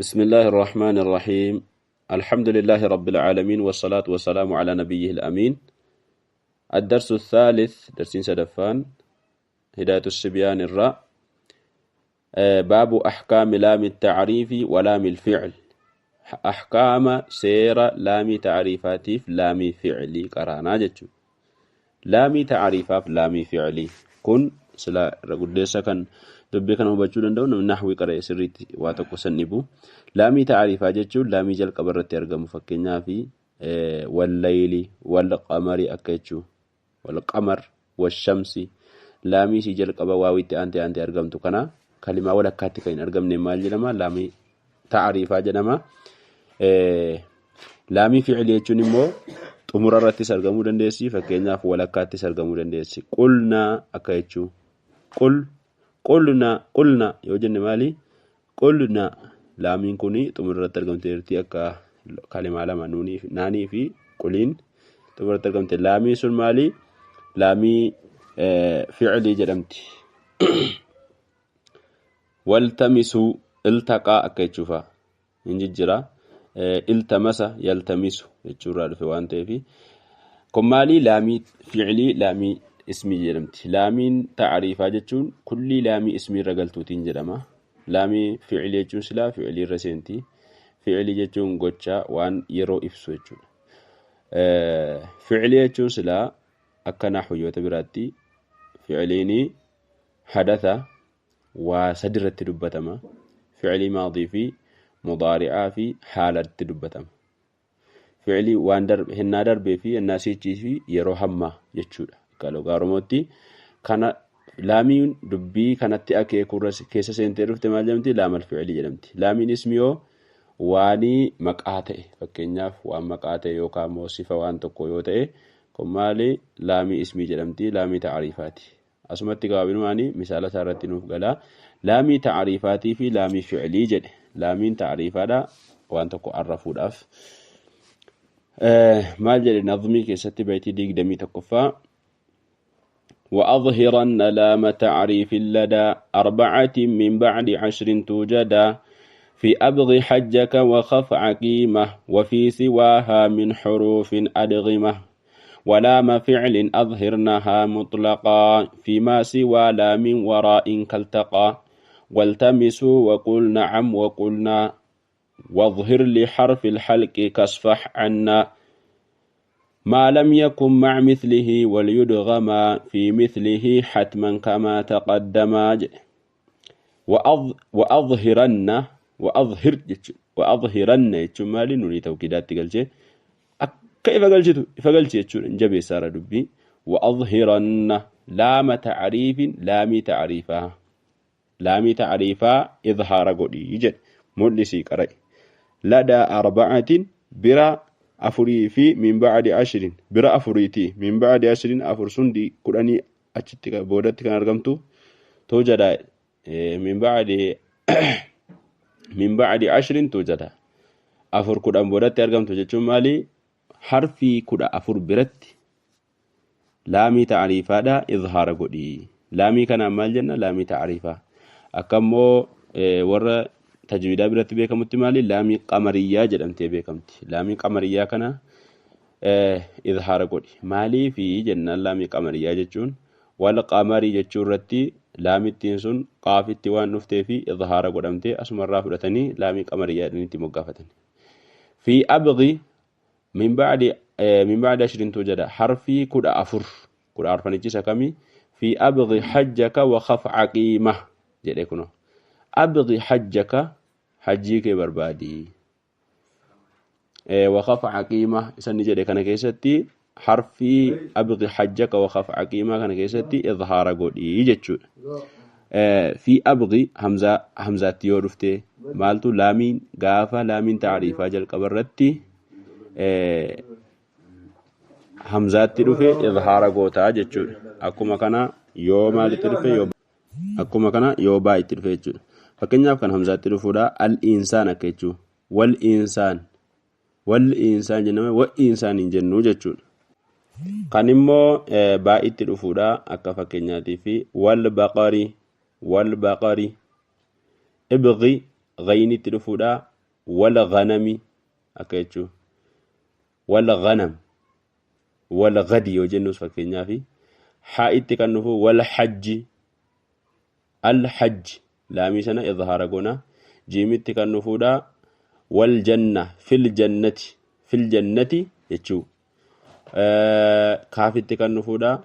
بسم الله الرحمن الرحيم. الحمد لله رب العالمين، والصلاة والسلام على نبيه الأمين. الدرس الثالث، درسين سدفان هداية الصبيان الراء. باب أحكام لام التعريف ولام الفعل. أحكام سير لام تعريفاتيف لام فعلي قرانا جتشو. لام تعريفاف لام فعلي kun sila irra guddeessa kan dubbii kana hubachuu danda'u namni nahwii qara'e sirriitti waa tokko san dhibu. Laamii ta'ariifaa jechuun laamii jalqaba irratti argamu, fakkeenyaa fi wallayli, walqamari akka jechuu, walqamar, washamsi, laamii isii jalqaba waawitti aantee aantee argamtu kana kalimaa walakkaatti kan hin argamne maal jedhama? Laamii ta'ariifaa jedhama. Laamii fi'ilii jechuun immoo xumura irrattis argamuu dandeessi, fakkeenyaaf walakkaattis argamuu dandeessi. Qulnaa akka jechuu, qul, qulnaa, qulnaa yoo jenne maali? Qulnaa, laamiin kun xumura irratti argamteerti, akka kalimaa lama nuunii fi naanii fi quliin xumura irratti argamte. Laamiin sun maali? Laamii fi'ilii jedhamti. Waltamisuu, iltaqaa akka jechuufa hin jijjira. Iltamasa yaltamisu jechuurraa dhufe waan ta'eef kun maali? Laamii fi'ilii, laamii ismii jedhamti. Laamiin ta'ariifaa jechuun kullii laamii ismii irra galtuutiin jedhama. Laamii fi'ilii jechuun silaa fi'ilii irra seenti. Fi'ilii jechuun gocha waan yeroo ibsu jechuudha. Fi'ilii jechuun silaa akka nahwiyyoota biraatti fi'iliin hadatha waa sadi irratti dubbatama. Fi'ilii maadii fi mudaari'aa fi haalatti dubbatama. Fi'ilii waan darbe, hennaa darbee fi hennaa sichii fi yeroo hammaa jechuudha. Akka lugaa Oromootti kana laamiin dubbii kanatti akeekuu keessa seentee dhufte maal jedhamti? Laamal fi'ilii jedhamti. Laamiin ismiyoo waanii maqaa ta'e, fakkeenyaaf waan maqaa ta'e yookaan immoo sifa waan tokko yoo ta'e, kun maali? Laamii ismii jedhamti. Laamii ta'ariifaati. Asumatti gabaabinumaanii misaala isaa irratti nuuf gala. Laamii ta'ariifaatii fi laamii fi'ilii jedhe. Laamiin ta'ariifaadha waan tokko arrafuudhaaf. Maal jedhe nazmii keessatti baytii 21ffaa? وأظهرن لام تعريف لدى 4 من بعد 10 توجدا في أبغ حجك وخف عقيمة وفي سواها من حروف أدغمة ولام فعل أظهرنها مطلقا فيما سوى لام وراء كالتقى والتمسوا وقل نعم وقلنا واظهر لحرف الحلق كاصفح عنا ما لم يكن مع مثله وليدغما في مثله حتما كما تقدم. وأظهرن، وأظهر، وأظهرن مالي نوني توكيدات تقلشي كيف قلشتو فقلشي انجبي سارة دبي. وأظهرن لام تعريف، لام تعريفا، لام تعريفا إظهار قولي يجد ملسي قرأي لدى 4 برا أفري في من بعد 10 برا أفريتي من بعد 10 أفر سندي قراني أشتك بودتك أرقمتو توجد من بعد 10 توجد أفر قران بودت أرقمتو جتشو مالي حرفي كدا أفر برت لامي تعريفا دا إظهار قولي. لامي كان مال جنة لامي تعريفا أكمو ورا تجويدا برت بيكمت مالي لامي قمرية جدمت بيكمت لامي قمرية كان إظهار قولي مالي في جنة لامي قمرية جتشون والقمري جتشون رتي لامي تنسون قاف التوان نفتي في إظهار قدمت أسمر رافلتني لامي قمرية نتي مقافتني في أبغي من بعد 20 توجد حرفي كد أفر كد أعرفني جيسا كمي في أبغي حجك وخف عقيمة جدكنو أبغي حجك حجيك بربادي وخف عقيمة إسني جدك أنا كيستي حرفي أبغي حجك وخف عقيمة كان كيستي إظهار قولي جتشو. في أبغي همزة همزة تيورفتي مالتو لامين قافة لامين تعريفا جل قبرتي همزات تروفي إظهار قوتا جتشو. أكما كان يو مال تروفي يو أكما كان يو باي تروفي جتشو. فكنياف كان همزات تروفودا الإنسان كيتشو والإنسان والإنسان جنما والإنسان جنو جتشو. Kan immoo baay'itti dhufuudha akka fakkeenyaatii fi wal baqari, wal baqari, ibghi, ghaynitti dhufuudha. Wal ghanami akka jechuu, wal ghanam, wal ghadi yoo jennus fakkeenyaaf. Haa'itti kan dhufu wal hajji, al hajji, laamii sana idhaara goona. Jiimitti kan dhufuudha wal janna, fil jannati, fil jannati jechuu. Kaafitti kan dhufuudha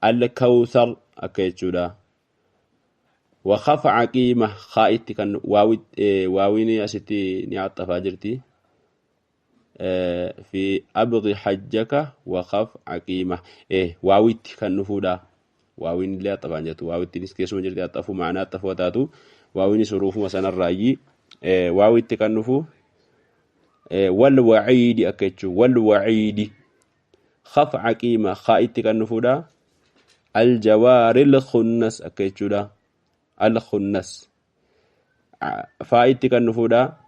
al kawthar akka jechuudha. Wakafa caqiima kaa'itti kan waawiin asitti ni axxafaa jirti. Fi abghi hajjaka wakaf caqiima waawitti kan dhufuudha. Waawiin illee axxafaan jirtu, waawittiinis keessuma jirti axxafuu, ma'anaa axxafuu taatu, waawiinis huruufuma sanarraayyii. Waawitti kan dhufu wal waciidi akka jechuu, wal waciidi, khaf caqiima. Kaa'itti kan dhufuudha aljawaaril khunnas akka jechuudha, al khunnas. Faa'itti kan dhufuudha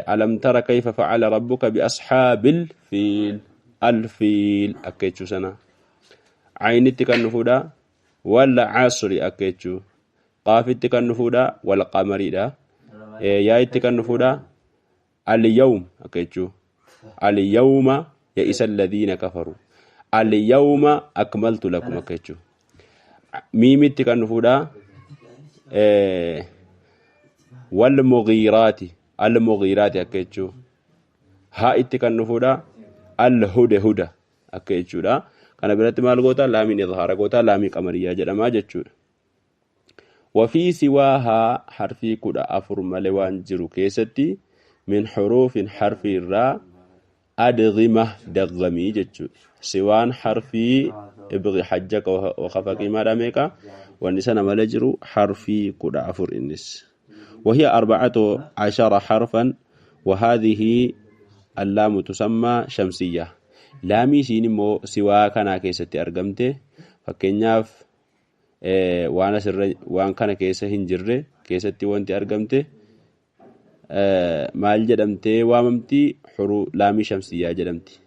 alam tara kayfa facala rabbuka biashaabil fiil, alfiil akka jechuu sana. Aynitti kan dhufuudha wal casri akka jechuu. Qaafitti kan dhufuudha wal qamariidha. Yaa'itti kan dhufuudha alyawm akka jechuu, alyawma ya'isa alladhiina kafaru, alyawma akmaltu lakum akka jechuu. Miimitti kan dhufuudha wal mughiiraati, al mughiiraati akka jechuu. Haa'itti kan dhufuudha al huda huda akka jechuudha. Kana biratti maal goota? Laamiin idhaara goota, laamii qamariyyaa jedhamaa jechuudha. Wafii siwaahaa, harfii 14 malee waan jiru keessatti, min xuruufin, harfii irraa, adghima, daggamii jechuudha. Siwaan harfii ibghi hajjaka wakafa qiimaadha meeqa? Wanni sana malee jiru harfii 14 innis. وهي 14 حرفا، وهذه اللام تسمى شمسية. Laamii isiin immoo siwaa kanaa keessatti argamte, fakkeenyaaf waan asirra waan kana keessa hin jirre keessatti wanti argamte maal jedhamtee waamamti? Laamii shamsiyyaa jedhamti.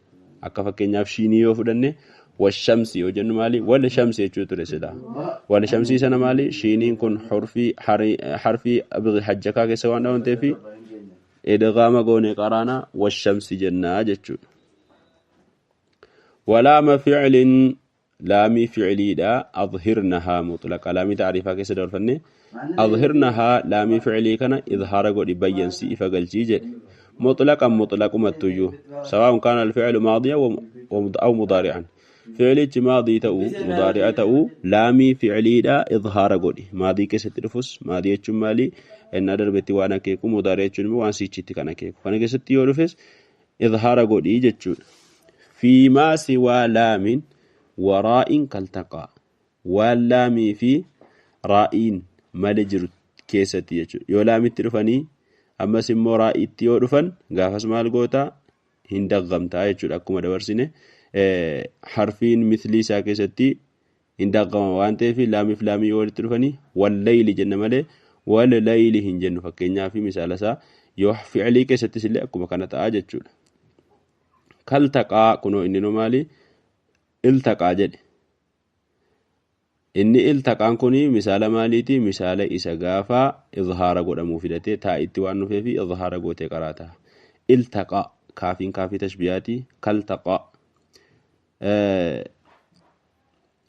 Akka fakkeenyaaf shiinii yoo fudhanne, washamsi yoo jennu maali? Wal shamsi jechuu ture sila. Wal shamsii sana maali? Shiiniin kun harfii abghi hajjakaa keessa waan dhabamteef idgaama goone qaraana, washamsi jennaa jechuudha. Walaama ficlin, laamii ficliidha, adhirnahaa mutlaqa. Laamii tacriifaa keessa dabarfanne, adhirnahaa, laamii ficlii kana idhaara godhi, bayyansi, ifa galchii jedhe, mutlaqan, mutlaqumattuyyuu, sawaa'un kaana alficlu maadiya aw mudaari'an, ficlichi maadii ta'uu mudaari'a ta'uu, laamii ficliidha idhaara godhi. Maadii keessatti dhufus, maadii jechuun maali? Ennaa darbetti waan akeeku, mudaari'a jechuun immoo waan siichitti kan akeeku. Kana keessatti yoo dhufes idhaara godhi jechuudha. Fiimaa siwaa laamin waraa'in kaltaqaa, waan laamii fi raa'iin male jiru keessatti jechuudha. Yoo laamitti dhufanii ammas immoo raa'iitti yoo dhufan, gaafas maal goota? Hin daggamtaa jechuudha. Akkuma dabarsine harfiin mislii isaa keessatti hin daggama waan ta'eef, laamiif laamii yoo walitti dhufanii wallayli jenna malee wallayli hin jennu. Fakkeenyaaf misaala isaa yoo ficlii keessattis illee akkuma kana ta'a jechuudha. Kaltaqaa kunoo inni nu maali? Iltaqaa jedhe. Inni iltaqaan kun misaala maaliiti? Misaala isa gaafaa izhaara godhamuu fidatee taa'itti waan dhufeefi izhaara gootee qaraata. Iltaqaa, kaafiin kaafii tashbiyaati. Kaltaqaa.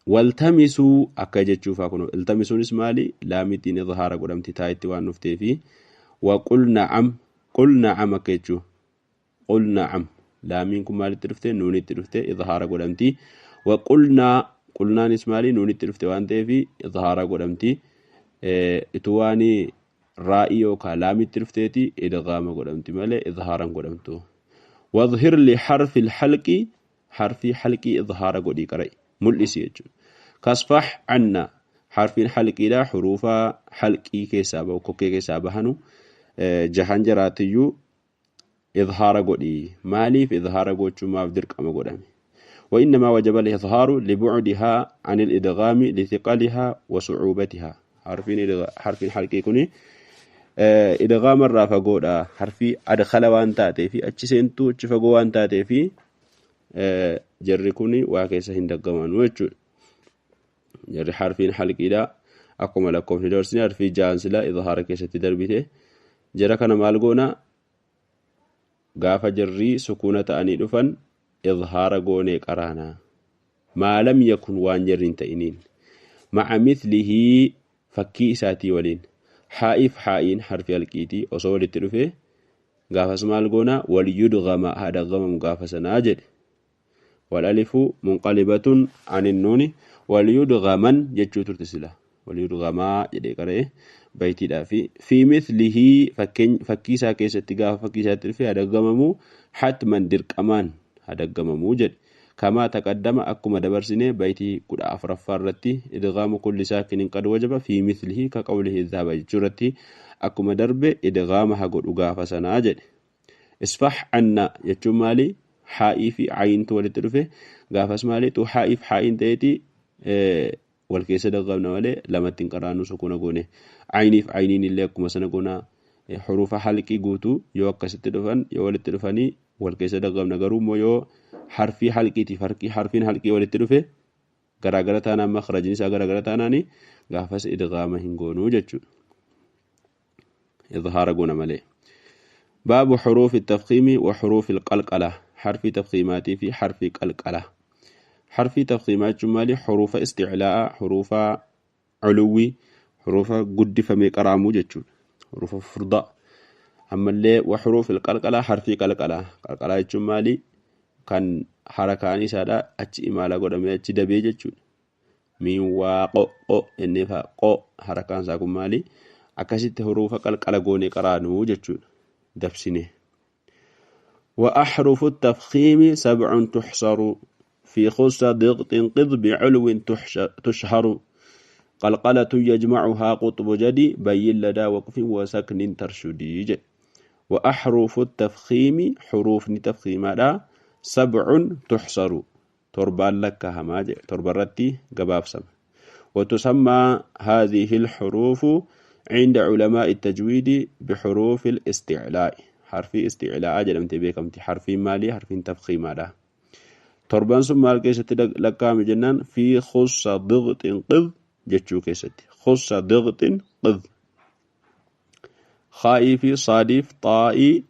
Waltamisuu akka jechuufaa kunoo iltamisuunis maali? Laamittiin izhaara godhamti taa'itti waan dhufteefi. Wa qul na'am, qul na'am akka jechuu. Qul na'am. Laamiin kun maalitti dhufte? Nuunitti dhufte, izhaara godhamti. Wa qulnaa, qulnaanis maali? Nuunitti dhufte waan ta'eef izhaara godhamti. Ituu waan raa'ii yookaan laamitti dhufteeti idgaama godhamti malee izhaaran godhamtu. Wadhhir li harfi halqi, harfii halqii izhaara godhii qara'i, mul'isi jechuudha. Kasfah anna, harfiin halqiidha, huruufa halqii keessaa bahu, kokkee keessaa bahanu jahan jiraatiyyuu izhaara godhi. Maaliif izhaara gochuu maaf dirqama godhame? وإنما وجب الإظهار لبعدها عن الإدغام لثقلها وصعوبتها. حرفين حلقي كوني إدغام irraa fagoodha. Harfii adkhala waan taatee fi achi seentuu, achi fagoo waan taatee fi jarri kun waa keessa hin daggamanu jechuudha. Jarri harfiin halqiidha. Akkuma lakkoofni dabarsine harfii jahan sila izhaara keessatti darbite. Jara kana maal goona? gaafa jarrii sukuuna ta'anii dhufan idhaara goonee qaraanaa maa lam yakun waan jarri hin ta'iniin maca mithlihii fakkii isaatii waliin haa'iif haa'iin harfi halqiitii osoo walitti dhufe gaafas maal goona walyudgama haa daggamamu gaafa sanaa jedhe walalifu munqalibatun anin nuuni walyudgaman jechuu turte sila walyudgamaa jedhee qara'e baytiidhaa fi mithlihii fakkii isaa keessatti gaafa fakkii isaatti dhufe haa daggamamu hatman dirqamaan haa daggamamuu jedhe kamaa taqaddama akkuma dabarsine baytii 14ffaa irratti idgaamu kulli saakinin qad wajaba fi mithlihi ka qawlihi dhahaba jechuu irratti akkuma darbe idgaama haa godhu gaafa sanaa jedhe isfah anna jechuun maali haa'ii fi aayintu walitti dhufe gaafas maali tu haa'iif haa'iin ta'eeti wal keessa daggamna malee lamatti hin qaraanu sukuna goone aayiniif aayiniin illee akkuma sana goona hurufa halqii guutuu yoo akkasitti dhufan yoo walitti dhufanii wal keessa daggamna garuu immoo yoo harfii halqiitiif harfiin halqii walitti dhufe garaagara taanaan makrajni isaa garaagara taanaani gaafas idgaama hin goonuu jechuudha. Idhaara goona malee. Baabu xuruufi tafkiimi wa xuruufi qalqala harfii tafkiimaatii fi harfii qalqala. Harfii tafkiimaa jechuun maali? Xuruufa isticlaa'a, xuruufa culuwwii, xuruufa guddifamee qaraamuu jechuudha. Xuruufa furdaa. Ammallee wa xuruufi qalqala harfii qalqala. Qalqalaa jechuun maali? Kan harakaan isaadha achi imaala godhamee achi dabee jechuudha. Miin waa qo qo jennee fa'a qo harakaan isaa kun maali? Akkasitti huruufa qalqala goonee qaraanuu jechuudha. Dabsine. Wa axrufu tafkiimi sabcun tuxsaru fi khussa diqxin qid biculwin tushharu qalqalatu yajmacuhaa quxbu jadi bayyin ladaa waqfin wasaknin tarshudii jedhe. Wa axrufu tafkiimi xuruufni tafkiimaadha. Sabcun tuxsaru torbaan lakkaa'amaa jedhe torbarratti gabaabsama. وتسمى هذه الحروف عند علماء التجويد بحروف الاستعلاء حرف استعلاء جلمت بكمت حرف مالي حرف تفخيم هذا تربان ثم مال كيست لكام جنان في خص ضغط قذ جتشو كيست خص ضغط قذ خائف صادف طائي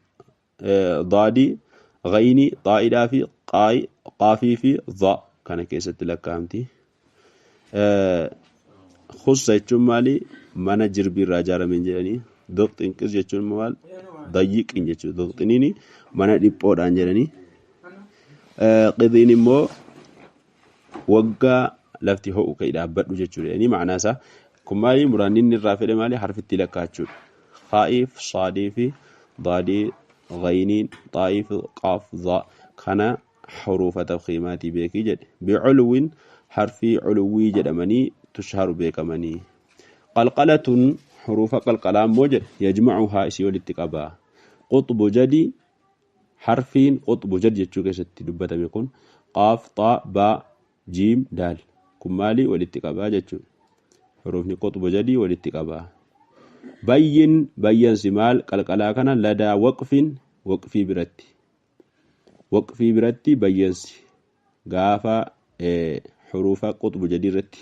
ضادي غيني طائي في قاي قافي في ظا كان كيست لكامتي خص jechuun maali mana jirbii irraa ijaarameen jedhanii diqxin qis jechuun maal dayyiqin jechuudha diqxiniin mana dhiphoodhaan jedhanii qidiin immoo waggaa lafti ho'u ka'e dhaabbadhu jechuudha jedhanii macnaa isaa kun maali muraanni inni irraa fedhe maali harfitti lakkaachuudha khaa'iif saadii fi daadii غينين طائف قاف ظا كان حروف تفخيماتي بيكي جد بعلو حرفي علوي جدمني تشهر بيكمني قلقلة حروف قلقلة موجد يجمعها إسيول التقبا قطب جدي حرفين قطب جد يتشوك ست دبتا يكون قاف طاء باء جيم دال كمالي والاتقابا جتشو حروفني قطب جدي والاتقابا بين بين سمال قلقلا كان لدى وقف وقفي برتي وقفي برتي بينسي غافا حروف قطب جدي رتي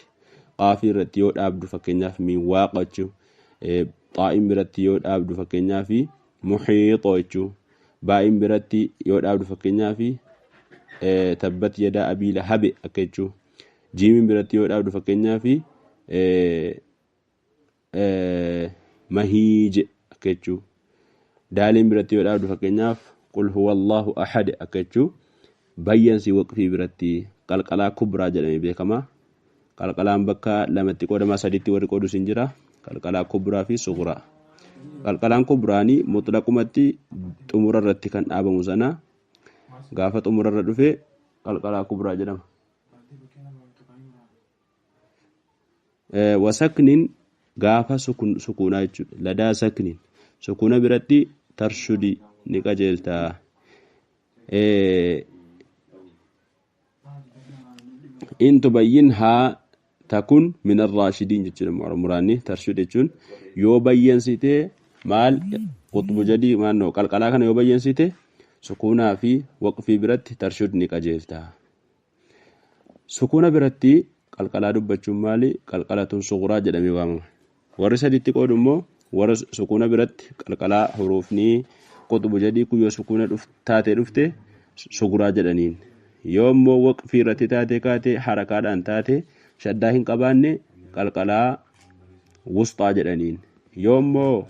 قافي رتي yoo dhaabdu fakkeenyaaf min waaqa jechuu xaa'in biratti yoo dhaabdu fakkeenyaaf muhiixoo jechuu baa'in biratti yoo dhaabdu fakkeenyaaf tabbat yadaa abii lahabe akka jechuu jiimin biratti yoo dhaabdu fakkeenyaaf mahiije akka jechuu daaliin biratti yoo dhaabdu fakkeenyaaf qul huwa allahu ahad akka jechuu bayyansi waqfii biratti qalqalaa kubraa jedhamee beekama. Qalqalaan bakka lamatti qoodamaa sadiitti warri qoodus hin jira. Qalqalaa kubraa fi suguraa. Qalqalaan kubraanii mutlaqumatti xumura irratti kan dhaabamu sana gaafa xumura irra dhufe qalqalaa kubraa jedhama. Wasaknin gaafa sukuunaa jechuudha. Ladaa saknin sukuuna biratti tarshudi ni qajeelta. In tubayyinhaa takun min arraashidiin jechuudha muraanni tarshud jechuun yoo bayyansite maal qutbu jadii maannoo qalqalaa kana yoo bayyansite sukuunaa fi waqfii biratti tarshud ni qajeelta. Sukuuna biratti qalqalaa dubbachuun maali qalqalatun suguraa jedhamee waamama. Warri sadiitti qoodu immoo warra sukuuna biratti qalqalaa huruufni Quxbu jadii kun yoo sukuuna taatee dhufte suguraa jedhaniin. Yoo immoo waqfii irratti taatee kaate harakaadhaan taate shaddaa hin qabaanne qalqalaa wusxaa jedhaniin. Yoo immoo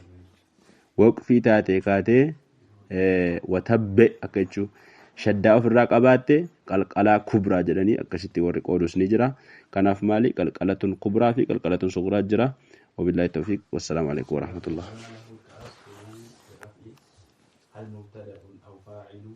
waqfii taatee kaatee watabbe akka jechuu shaddaa ofirraa qabaatte qalqalaa kubraa jedhanii akkasitti warri qoodus ni jira. Kanaaf maali qalqalatun kubraa fi qalqalatun suguraa jira. Wabillahi tawfiiq, wassalaamu alaikum warahmatullah. هل مبتدأ أو فاعل؟